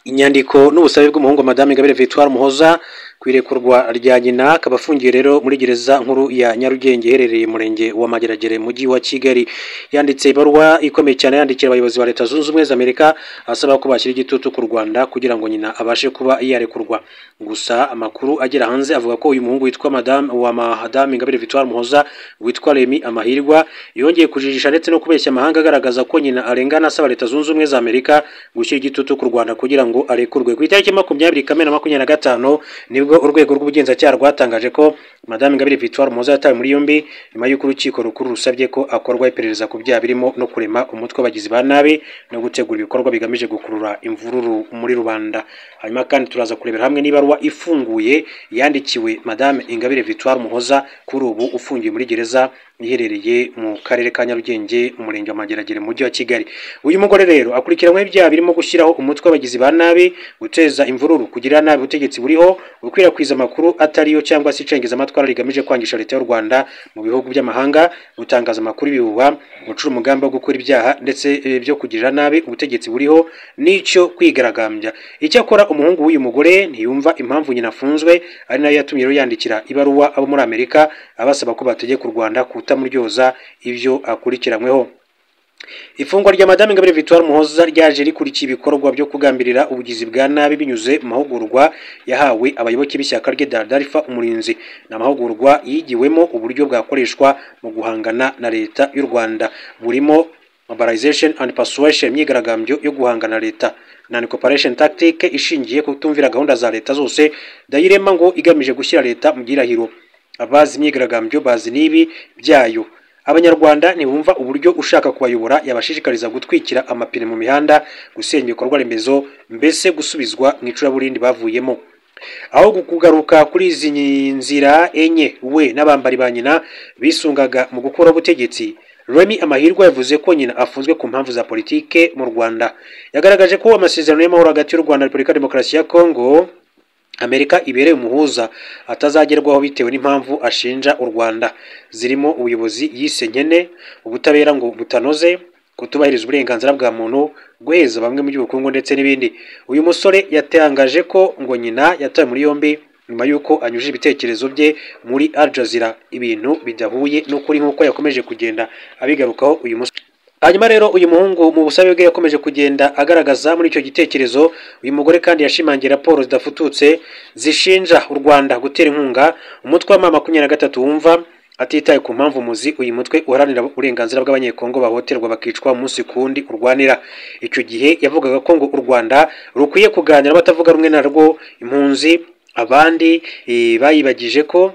Inyandiko n'ubusabe bw'umuhungu Madame Ingabire Victoire Muhoza ku irekurwa rya nyina, akaba afungiye rero muri gereza nkuru ya Nyarugenge iherereye mu murenge wa Mageragere mu mujyi wa Kigali. Yanditse ibaruwa ikomeye cyane yandikira abayobozi ba Leta Zunze Ubumwe za Amerika asaba ko bashyira igitutu ku Rwanda kugira ngo nyina abashe kuba yarekurwa. Gusa amakuru agera hanze avuga ko uyu muhungu witwa Madame wa Madame Ingabire Victoire Muhoza witwa Remy Amahirwa yongeye kujijisha ndetse no kubeshya amahanga agaragaza ko nyina arengana, asaba Leta Zunze Ubumwe za Amerika gushyira igitutu ku Rwanda kugira ngo arekurwe. Ku itariki 20 Kamena 2025 nibwo urwego rw'ubugenzacyaha rwatangaje ko Madame Ingabire Victoire Umuhoza yatawe muri yombi nyuma y'uko urukiko rukuru rusabye ko akorwa iperereza ku byaha birimo no kurema umutwe w'abagizi ba nabi no gutegura ibikorwa bigamije gukurura imvururu muri rubanda. Hanyuma kandi turaza kurebera hamwe n'ibaruwa ifunguye yandikiwe Madame Ingabire Victoire Umuhoza kuri ubu ufungiye muri gereza iherereye mu karere ka Nyarugenge mu murenge wa Mageragere mu mujyi wa Kigali. Uyu mugore rero akurikiranyweho ibyaha birimo gushyiraho umutwe w'abagizi ba nabi, guteza imvururu, kugira nabi ubutegetsi buriho, gukwirakwiza amakuru atariyo cyangwa se icengezamatwara rigamije kwangisha leta y'u Rwanda mu bihugu by'amahanga, gutangaza amakuru y'ibihuha, gucura umugambi wo gukora ibyaha ndetse byo kugirira nabi ubutegetsi buriho n'icyo kwigaragambya. Icyakora umuhungu w'uyu mugore ntiyumva impamvu nyina afunzwe, ari nayo yatumye rero yandikira ibaruwa abo muri Amerika abasaba ko bategeka u Rwanda kutamuryoza ibyo akurikiranyweho. Ifungwa rya Madame Ingabire Victoire Muhoza ryaje rikurikiye ibikorwa byo kugambirira ubugizi bwa nabi binyuze mu mahugurwa yahawe abayoboke b'ishyaka rye Darifa Umurinzi. Ni amahugurwa yigiwemo uburyo bwakoreshwa mu guhangana na leta y'u Rwanda, burimo mobilization and persuasion, imyigaragambyo yo guhangana na leta, non cooperation tactic ishingiye ku kutumvira gahunda za leta zose, dayirema ngo igamije gushyira leta mu gihirahiro. Abazi imyigaragambyo bazi n'ibi byayo. Abanyarwanda ntibumva uburyo ushaka kubayobora yabashishikariza gutwikira amapine mu mihanda, gusenya ibikorwa remezo, mbese gusubizwa mu icuraburindi bavuyemo. Aho kugaruka kuri izi nzira enye we n'abambari ba nyina bisungaga mu gukuraho ubutegetsi, Remy Amahirwa yavuze ko nyina afunzwe ku mpamvu za politike mu Rwanda. Yagaragaje ko amasezerano y'amahoro hagati y'u Rwanda na Repubulika ya Demokarasi ya Kongo Amerika ibereye umuhuza atazagerwaho bitewe n'impamvu ashinja u Rwanda zirimo ubuyobozi yise nkene, ubutabera ngo butanoze, kutubahiriza uburenganzira bwa muntu, guheza bamwe mu by'ubukungu ndetse n'ibindi. Uyu musore yatangaje ko ngo nyina yatawe muri yombi nyuma y'uko anyujije ibitekerezo bye muri Al Jazeera, ibintu bidahuye n'ukuri nk'uko yakomeje kugenda abigarukaho uyu musore. Hanyuma rero uyu muhungu mu busabe bwe yakomeje kugenda agaragaza muri icyo gitekerezo. Uyu mugore kandi yashimangiye raporo zidafututse zishinja u Rwanda gutera inkunga umutwe wa M23 wumva atitaye ku mpamvu muzi uyu mutwe uharanira uburenganzira bw'abanyekongo bahoterwa bakicwa umunsi ku wundi urwanira. Icyo gihe yavugaga ko ngo u Rwanda rukwiye kuganira batavuga rumwe narwo, impunzi, abandi bayibagije ko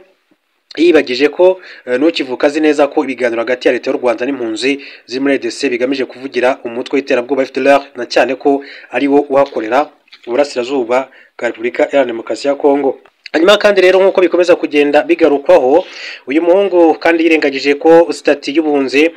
yibagije ko nukivuka azi neza ko ibiganiro hagati ya leta y'u Rwanda n'impunzi ziri muri RDC bigamije kuvugira umutwe w'iterabwoba FDLR, na cyane ko ari wo uhakorera uburasirazuba bwa Repubulika Iharanira Demokarasi ya Kongo. Hanyuma kandi rero nk'uko bikomeza kugenda bigarukwaho, uyu muhungu kandi yirengagije ko sitati y'ubuhunzi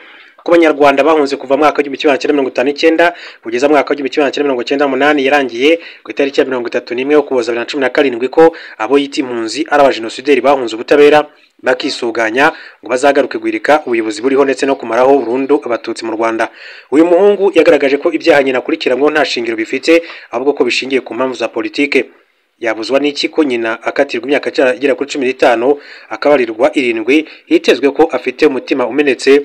ku banyarwanda bahunze kuva mwaka w'1959 kugeza mwaka w'1998 yarangiye ku itariki ya 31 Ukuboza 2017, ko abo yita impunzi ari abajenosideri bahunze ubutabera bakisuganya ngo bazagaruke guhirika ubuyobozi buriho ndetse no kumaraho burundu abatutsi mu Rwanda. Uyu muhungu yagaragaje ko ibyaha nyina akurikiranyweho nta shingiro bifite, ahubwo ko bishingiye ku mpamvu za politike. Yabuzwa n'iki ko nyina akatirwa imyaka igera kuri 15 akabarirwa 7, hitezwe ko afite umutima umenetse,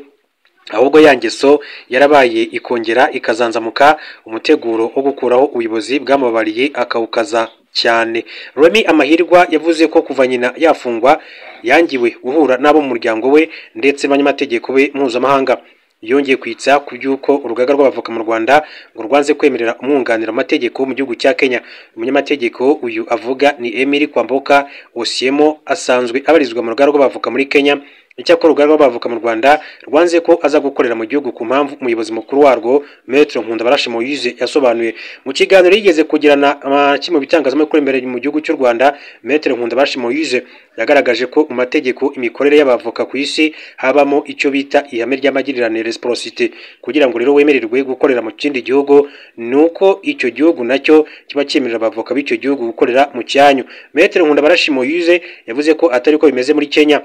ahubwo ya ngeso yarabaye ikongera ikazanzamuka, umuteguro wo gukuraho ubuyobozi bwamubabariye akawukaza cyane. Remy Amahirwa yavuze ko kuva nyina yafungwa yangiwe guhura n'abo mu muryango we ndetse n'abanyamategeko be mpuzamahanga. Yongeye kwitsa ku by'uko urugaga rw'abavoka mu Rwanda ngo rwanze kwemerera umwunganira amategeko mu gihugu cya Kenya. Umunyamategeko uyu avuga ni Emily Kwamboka Osiemo, asanzwe abarizwa mu rugaga rw'abavoka muri Kenya. Icyakora urugaga rw'abavoka mu Rwanda rwanze ko aza gukorera mu gihugu ku mpamvu umuyobozi mukuru warwo Maître Nkundabarashi Moise yasobanuye mu kiganiro yigeze kugirana kimwe mu bitangazamakuru imbere mu gihugu cy'u Rwanda. Maître Nkundabarashi Moise yagaragaje ko mu mategeko imikorere y'abavoka ku isi habamo icyo bita ihame ry'amagirirane, reciprocité. Kugira ngo rero wemererwe gukorera mu kindi gihugu nuko icyo gihugu nacyo kiba cyemerera abavoka b'icyo gihugu gukorera mu cyanyu. Maître Nkundabarashi Moise yavuze ko atari ko bimeze muri Kenya.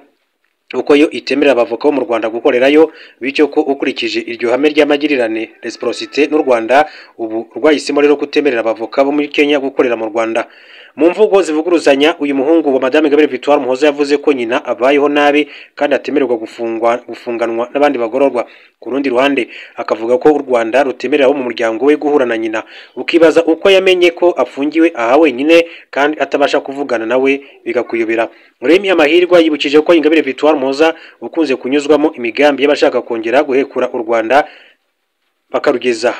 uko yo itemerera abavoka bo mu Rwanda gukorerayo, bityo ko ukurikije iryo hame ry'amagirirane reciprocité n'u Rwanda ubu rwahisemo rero kutemerera abavoka bo muri Kenya gukorera mu Rwanda. Mu mvugo zivuguruzanya, uyu muhungu wa Madame Ingabire Victoire Umuhoza yavuze ko nyina abayeho nabi kandi atemererwa gufunganwa n'abandi bagororwa. Ku rundi ruhande akavuga ko u Rwanda rutemerera abo mu muryango we guhura na nyina. Ukibaza uko yamenye ko afungiwe aha wenyine kandi atabasha kuvugana nawe bigakuyobera. Remy Amahirwa yibukije ko Ingabire Victoire Umuhoza ukunze kunyuzwamo imigambi y'abashaka kongera guhekura u Rwanda bakarugeza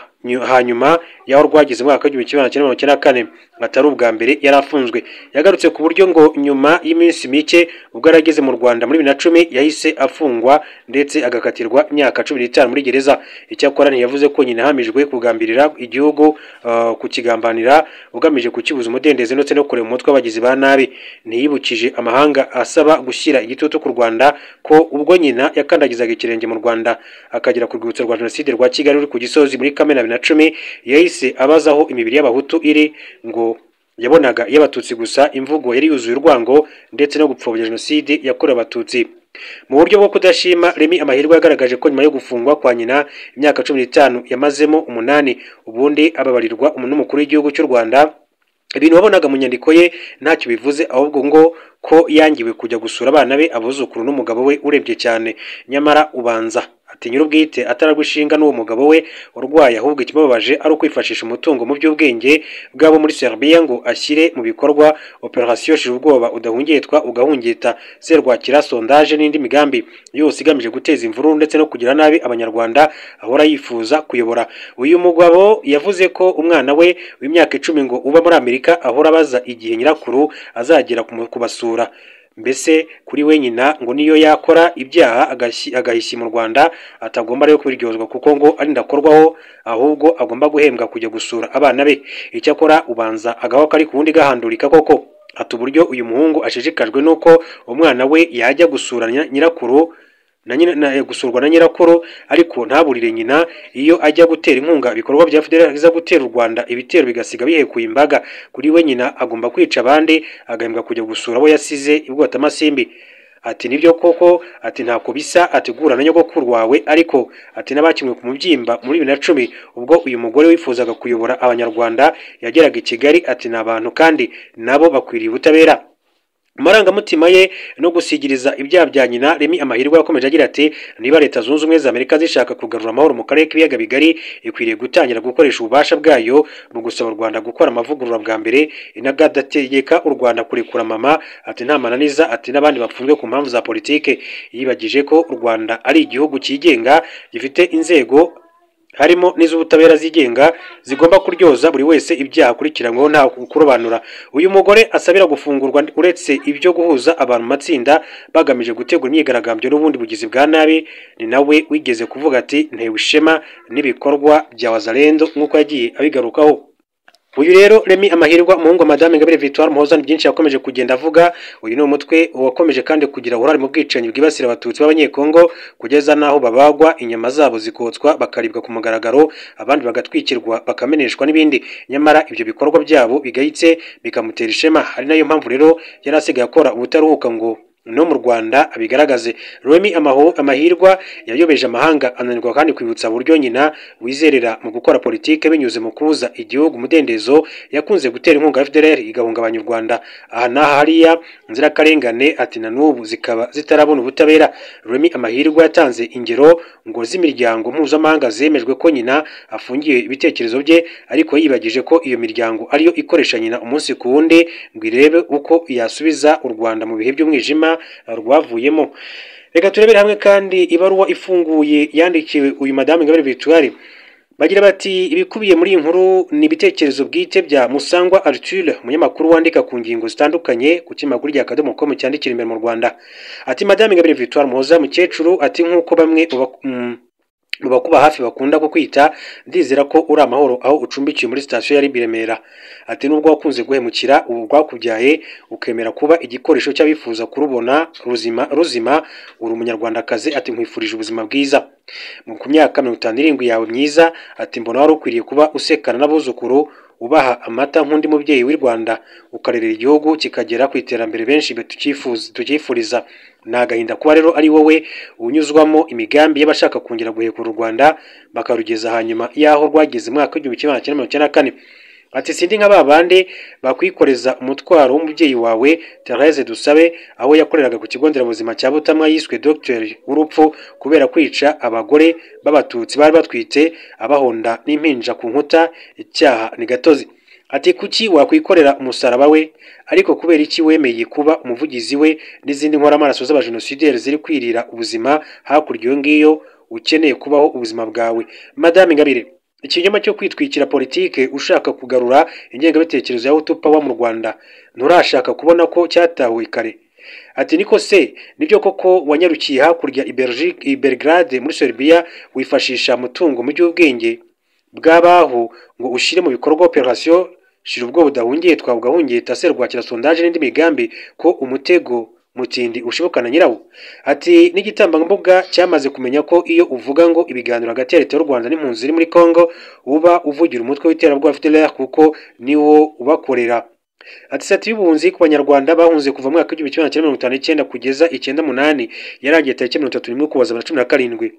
hanyuma y'aho rwageze mu mwaka w'1994 atari ubwa mbere yari afunzwe. Yagarutse ku buryo ngo nyuma y'iminsi mike ubwo yarageze mu Rwanda muri 2010 yahise afungwa ndetse agakatirwa imyaka 15 muri gereza. Icyakora ntiyavuze ko nyina ahamijwe kugambirira igihugu, kukigambanira ugamije kukibuza umudendezo ndetse no kurema umutwe w'abagizi ba nabi. Ntiyibukije amahanga asaba gushyira igitutu ku Rwanda ko ubwo nyina yakandagizaga ikirenge mu Rwanda akagera ku rwibutso rwa Jenoside rwa Kigali ruri ku Gisozi muri Kamena 2010 yahise abaza aho imibiri y'abahutu iri, ngo yabonaga iy'abatutsi gusa. Imvugo yari yuzuye urwango ndetse no gupfobya Jenoside yakorewe abatutsi. Mu buryo bwo kudashima, Remy Amahirwe yagaragaje ko nyuma yo gufungwa kwa nyina imyaka 15 yamazemo 8 ubundi ababarirwa n'umukuru w'igihugu cy'u Rwanda. Ibintu wabonaga mu nyandiko ye ntacyo bivuze, ahubwo ngo ko yangiwe kujya gusura abana be, abuzukuru n'umugabo we urebye cyane. Nyamara ubanza ati nyir'ubwite ataragushinga n'uwo mugabo we urwaye, ahubwo ikimubabaje ari ukwifashisha umutungo mu by'ubwenge bwabo muri Serbia ngo ashyire mu bikorwa operation shira ubwoba udahungetwa ugahungeta, serwakira, sondage n'indi migambi yose igamije guteza imvururu ndetse no kugira nabi abanyarwanda ahora yifuza kuyobora. Uyu mugabo yavuze ko umwana we w'imyaka 10 ngo uba muri Amerika ahora abaza igihe nyirakuru azagera kubasura. Mbese kuri we nyina ngo niyo yakora ibyaha agahishya mu Rwanda atagomba rero kubiryozwa kuko ngo ari ndakorwaho, ahubwo agomba guhembwa kujya gusura abana be. Icyakora ubanza agaho kari ku wundi gahandurika koko. Ati uburyo uyu muhungu ashishikajwe nuko umwana we yajya gusura nyirakuru gusurwa na nyirakuru ariko ntaburire nyina iyo ajya gutera inkunga ibikorwa bya FDLR iza gutera u Rwanda ibitero bigasiga bihekuye imbaga. Kuri we nyina agomba kwica abandi agahembwa kujya gusura abo yasize ibwotamasimbi. Ati nibyo koko, ati ntako bisa, ati gura na nyogokuru wawe, ariko ati n'abakimwe ku mubyimba muri 2010 ubwo uyu mugore wifuzaga kuyobora abanyarwanda yageraga i Kigali, ati ni abantu kandi nabo bakwiriye ubutabera. Amarangamutima ye no gusigiriza ibyaha bya nyina, Remy Amahirwe yakomeje agira ati niba Leta Zunze Ubumwe za Amerika zishaka kugarura amahoro mu karere k'ibiyaga bigari, ikwiriye gutangira gukoresha ububasha bwayo mu gusaba u Rwanda gukora amavugurura bwa mbere, inagategeka u Rwanda kurekura mama, ati nta mananiza, ati n'abandi bafunzwe ku mpamvu za politike. Yibagije ko u Rwanda ari igihugu cyigenga gifite inzego harimo n'iz'ubutabera zigenga zigomba kuryoza buri wese ibyaha akurikiranyweho nta kurobanura. Uyu mugore asabira gufungurwa uretse ibyo guhuza abantu mu matsinda bagamije gutegura imyigaragambyo n'ubundi bugizi bwa nabi, ni nawe wigeze kuvuga ati ntewe ishema n'ibikorwa bya Wazalendo nk'uko yagiye abigarukaho. Uyu rero Remy Amahirwa umuhungu wa Madame Ingabire Victoire Umuhoza ni byinshi yakomeje kugenda avuga. Uyu ni umutwe wakomeje kandi kugira uruhare mu bwicanyi bwibasira abatutsi b'abanyekongo kugeza n'aho babagwa inyama zabo zikotswa bakaribwa ku mugaragaro, abandi bagatwikirwa bakameneshwa n'ibindi. Nyamara ibyo bikorwa byabo bigayitse bikamutera ishema. Ari nayo mpamvu rero yari asigaye akora ubutaruhuka ngo no mu Rwanda abigaragaze. Remy Amahirwa yayobeje amahanga ananirwa kandi kwibutsa buryo nyina wizerera mu gukora politike binyuze mu kubuza igihugu umudendezo yakunze gutera inkunga FDLR igahungabanya u Rwanda aha n'aha hariya inzirakarengane, ati na n'ubu zikaba zitarabona ubutabera. Remy Amahirwa yatanze ingero ngo z'imiryango mpuzamahanga zemejwe ko nyina afungiye ibitekerezo bye, ariko yibagije ko iyo miryango ariyo ikoresha nyina umunsi ku wundi ngo irebe uko yasubiza u Rwanda mu bihe by'umwijima rwavuyemo. Reka turebere hamwe kandi ibaruwa ifunguye yandikiwe uyu Madame Ingabire Victoire. Bagira bati ibikubiye muri iyi nkuru ni ibitekerezo bwite bya Musangwa Arthur, umunyamakuru wandika ku ngingo zitandukanye ku kinyamakuru rya Akadomo.com cyandikira imbere mu Rwanda. Ati Madame Ingabire Victoire Umuhoza mukecuru, ati nk'uko bamwe mu bakuba hafi bakunda kukwita, ndizera ko uri amahoro aho ucumbikiwe muri sitasiyo ya RIB Remera. Ati nubwo wakunze guhemukira ubu rwakubyaye ukemera kuba igikoresho cy'abifuza kurubona ruzima, uri umunyarwandakazi, ati nkwifurije ubuzima bwiza. Ku myaka 57 yawe myiza, ati mbona wari ukwiriye kuba usekana n'abuzukuru ubaha amata nk'undi mubyeyi w'i Rwanda, ukarerera igihugu kikagera ku iterambere benshi tukifuriza. Ni agahinda kuba rero ari wowe unyuzwamo imigambi y'abashaka kongera guhekura u Rwanda bakarugeza hanyuma y'aho rwageze mu mwaka w'1994. Ati sindi nka babandi bakwikoreza umutwaro w'umubyeyi wawe Therese Dusabe, aho yakoreraga ku kigo nderabuzima cya Butamwa, yiswe Dr w'urupfu kubera kwica abagore b'abatutsi bari batwite, abahonda n'impinja ku nkuta, icyaha ni gatozi. Ati kuki wakwikorera umusaraba we, ariko kubera iki wemeye kuba umuvugizi we n'izindi nkoramaraso z'abajenosideri ziri kwirira ubuzima hakurya iyo ngiyo, ukeneye kubaho ubuzima bwawe. Madame Ingabire, ikinyoma cyo kwitwikira politike ushaka kugarura ingengabitekerezo ya Hutu Power mu Rwanda, nturashaka kubona ko cyatahuwe kare. Ati niko se nibyo koko wanyarukiye hakurya i Belgrade muri Serbia, wifashisha mutungo mu by'ubwenge bw'abaho ngo ushyire mu bikorwa operation shira ubwo budahungiye twabugahungeta serwakira sondage n'indi migambi, ko umutego mutindi ushibukana nyirawo. Ati n'igitambambuga cyamaze kumenya ko iyo uvuga ngo ibiganiro hagati ya leta y'u Rwanda n'impunzi ziri muri Congo uba uvugira umutwe w'iterabwoba FDLR kuko niwo ubakorera. Ati sati y'ubuhunzi ku banyarwanda bahunze kuva mu mwaka w'1959 kugeza 98 yarangiye tariki 31 Ukuboza 2017.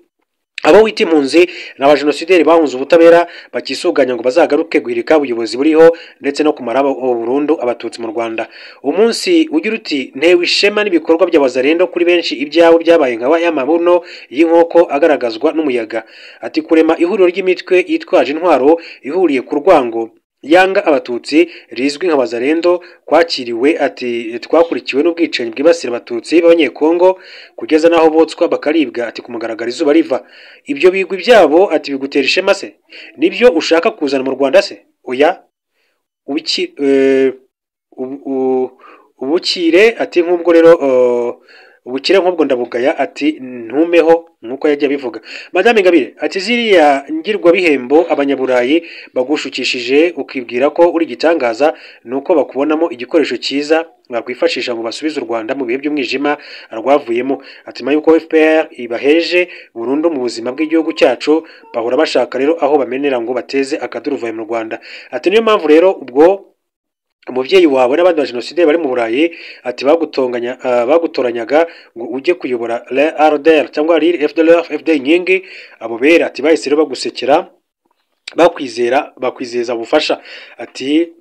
Abo wita impunzi ni abajenosideri bahunze ubutabera bakisuganya ngo bazagaruke guhirika ubuyobozi buriho ndetse no kumara burundu abatutsi mu Rwanda. Umunsi ugira uti ntewe ishema n'ibikorwa bya Wazalendo, kuri benshi ibyawe byabaye nka y'amabuno y'inkoko agaragazwa n'umuyaga. Ati kurema ihuriro ry'imitwe yitwaje intwaro ihuriye ku rwango yanga abatutsi rizwi nka Wazalendo kwakiriwe, ati twakurikiwe n'ubwicanyi bwibasira abatutsi b'abanyekongo kugeza naho botswa bakaribwa, ati kumugaragara izuba riva. Ibyo bigwi byabo ati bigutera ishema se? Nibyo ushaka kuzana mu Rwanda se? Oya, ubukire ati nk'ubwo rero ubukire nk'ubwo ndabugaya, ati ntumeho nk'uko yagiye abivuga. Madame Ingabire ati ziriya ngirwabihembo abanyaburayi bagushukishije ukibwira ko uri igitangaza, ni uko bakubonamo igikoresho cyiza bakwifashisha ngo basubize u Rwanda mu bihe by'umwijima rwavuyemo. Ati nyuma y'uko FPR ibaheje burundu mu buzima bw'igihugu cyacu, bahora bashaka rero aho bamenera ngo bateze akaduruvayo mu Rwanda. Ati niyo mpamvu rero ubwo umubyeyi wawe n'abandi ba jenoside bari mu Burayi ati bagutoranyaga ngo ujye kuyobora RDR cyangwa RIR FDLR FD Inkingi, abo bera ati bahise rero bagusekera bakwizera bakwizeza ubufasha, ati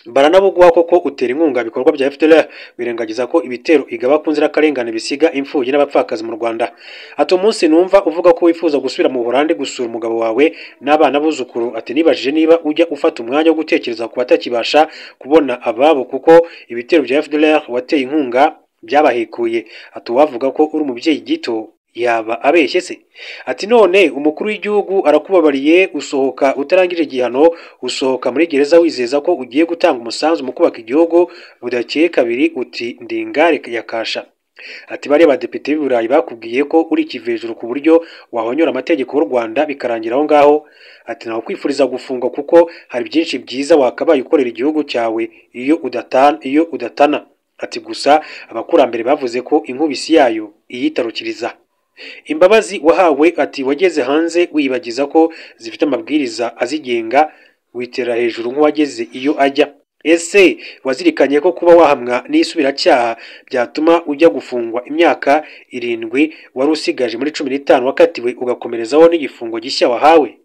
baranabuguha koko utera inkunga ibikorwa bya FDLR, wirengagiza ko ibitero igaba ku nzirakarengane bisiga imfubyi n'abapfakazi mu Rwanda. Ati umunsi numva uvuga ko wifuza gusubira mu Buholandi gusura umugabo wawe n'abana buzukuru, ati nibajije niba ujya ufata umwanya wo gutekereza ku batakibasha kubona ababo kuko ibitero bya FDLR wateye inkunga byabahekuye. Ati uwavuga ko uri umubyeyi gito yaba abeshye se? Ati none umukuru w'igihugu arakubabariye usohoka utarangije igihano, usohoka muri gereza wizeza ko ugiye gutanga umusanzu mu kubaka igihugu, budakeye kabiri uti ndingare ya kasha. Ati bariya badepite b'i Burayi bakubwiye ko uri ikivejuru ku buryo wahonyora amategeko y'u Rwanda bikarangira aho ngaho. Ati ntawe kwifuriza gufungwa kuko hari byinshi byiza wakabaye ukorera igihugu cyawe iyo udatana. Ati gusa abakurambere bavuze ko inkubisi yayo iyitarukiriza. Imbabazi wahawe ati wageze hanze wibagiza ko zifite amabwiriza azigenga, witera hejuru nk'uwageze iyo ajya. Ese wazirikanye ko kuba wahamwa n'isubiracyaha byatuma ujya gufungwa imyaka 7 wari usigaje muri 15 wakatiwe, ugakomerezaho n'igifungo gishya wahawe?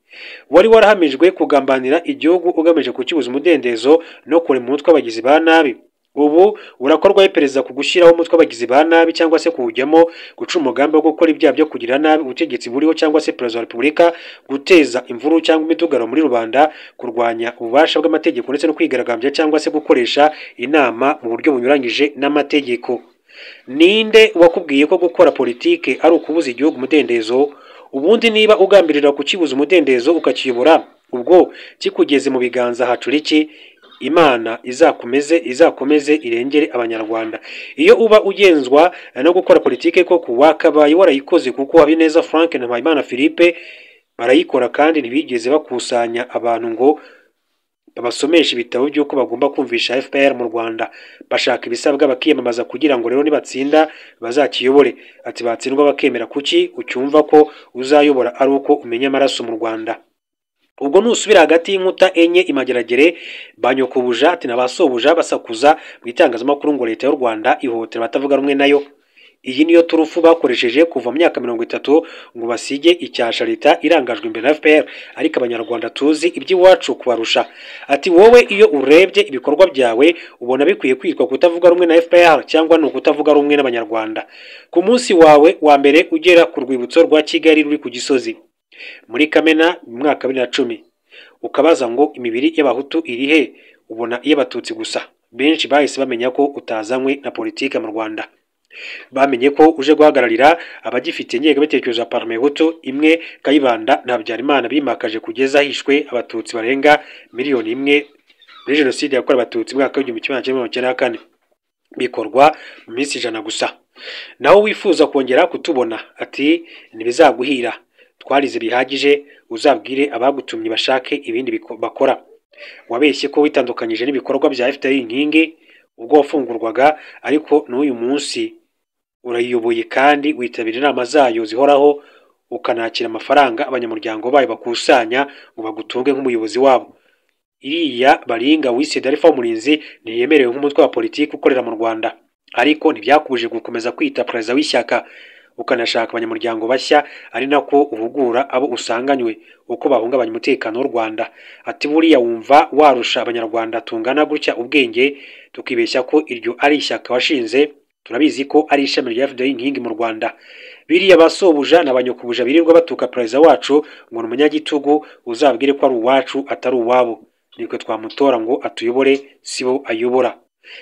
Wari warahamijwe kugambanira igihugu ugamije kukibuza umudendezo no kurema umutwe w'abagizi ba nabi. Ubu urakorwaho iperereza ku gushyiraho umutwe w'abagizi ba nabi cyangwa se kuwujyamo, guca umugambi wo gukora ibyaha byo kugira nabi ubutegetsi buriho cyangwa se perezida wa repubulika, guteza imvururu cyangwa imidugararo muri rubanda, kurwanya ububasha bw'amategeko ndetse no kwigaragambya cyangwa se gukoresha inama mu buryo bunyuranyije n'amategeko. Ninde wakubwiye ko gukora politike ari ukubuza igihugu umudendezo? Ubundi niba ugambirira kukibuza umudendezo ukakiyobora, ubwo kikugeze mu biganza hacura iki? Imana izakomeze irengere abanyarwanda. Iyo uba ugenzwa no gukora politike koko wakabaye warayikoze, kuko Habineza Frank na Mpayimana Philippe barayikora kandi ntibigeze bakusanya abantu ngo babasomesha ibitabo by'uko bagomba kumvisha FPR mu Rwanda. Bashaka ibisabwa bakiyamamaza kugira ngo rero nibatsinda bazakiyobore. Ati batsindwa bakemera. Kuki ucyumva ko uzayobora ari uko umenya amaraso mu Rwanda? Ubwo nusubira hagati y'inkuta enye imageragere, ba nyokobuja ati na ba sobuja basakuza mu itangazamakuru ngo leta y'u Rwanda ihohotera abatavuga rumwe nayo. Iyi niyo turufu bakoresheje kuva mu myaka 30 ngo basige icyasha leta irangajwe imbere na FPR, ariko abanyarwanda tuzi iby'iwacu kubarusha. Ati wowe iyo urebye ibikorwa byawe ubona bikwiye kwitwa kutavuga rumwe na FPR cyangwa ni ukutavuga rumwe n'abanyarwanda. Ku munsi wawe wa mbere ugera ku rwibutso rwa Kigali ruri ku Gisozi muri Kamena mu mwaka wa 2010, ukabaza ngo imibiri y'abahutu iri he, ubona iy'abatutsi gusa. Benshi bahise bamenya ko utazanywe na politike mu Rwanda, bamenye ko uje guhagararira abagifite ingengabitekerezo ya Parmehutu imwe Kayibanda na Habyarimana bimakaje kugeza hishwe abatutsi barenga 1 miliyoni muri jenoside yakorewe abatutsi mu mwaka w'1994, bikorwa mu minsi 100 gusa. Naho wifuza kongera kutubona, ati ntibizaguhira, twarize bihagije, uzabwire abagutumye bashake ibindi bakora. Wabeshye ko witandukanyije n'ibikorwa bya FPR Inkingi ubwo wafungurwaga, ariko n'uyu munsi urayiyoboye kandi witabira inama zayo zihoraho, ukanakira amafaranga abanyamuryango bayo bakusanya ngo bagutunge nk'umuyobozi wabo. Iriya baringa wise Darifa Umurinzi ntiyemerewe nk'umutwe wa politiki ukorera mu Rwanda, ariko ntibyakubujije gukomeza kwita perezida w'ishyaka, ukanashaka abanyamuryango bashya, ari nako uhugura abo usanganywe uko bahungabanya umutekano w'u Rwanda. Ati buriya wumva warusha abanyarwanda tungana gutya ubwenge, tukibeshya ko iryo ari ishyaka washinze? Turabizi ko ari ishami rya FDL Inkingi mu Rwanda. Biriya basobuja na banyokubuja birirwa batuka perezida wacu ngo ni umunyagitugu, uzabwire ko ari uwacu atari uwabo, nitwe twamutora ngo atuyobore, sibo ayobora.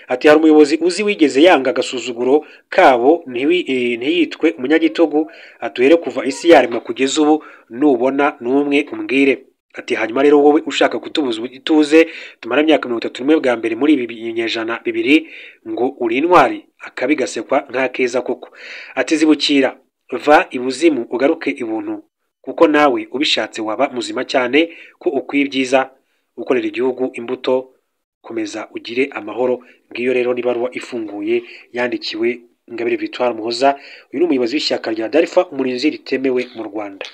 Ati hari umuyobozi uzi wigeze yanga agasuzuguro kabo ntiyitwe umunyagitugu? Atuhere kuva isi yaremwa kugeza ubu, nubona n'umwe umbwire. Ati hanyuma rero wowe ushaka kutubuza ituze tumara imyaka 31 bwa mbere muri ibi binyejana bibiri ngo uri intwari, akabi gasekwa nk'akeza koko. Ati zibukira, va ibuzimu ugaruke ibuntu, kuko nawe ubishatse waba muzima cyane ko ukwiye ibyiza, ukorera igihugu imbuto, komeza ugire amahoro. Ngiyo rero n'ibaruwa ifunguye yandikiwe Ingabire Victoire Muhoza, uyu ni umuyobozi w'ishyaka rya Darifa Umurinzi ritemewe mu Rwanda.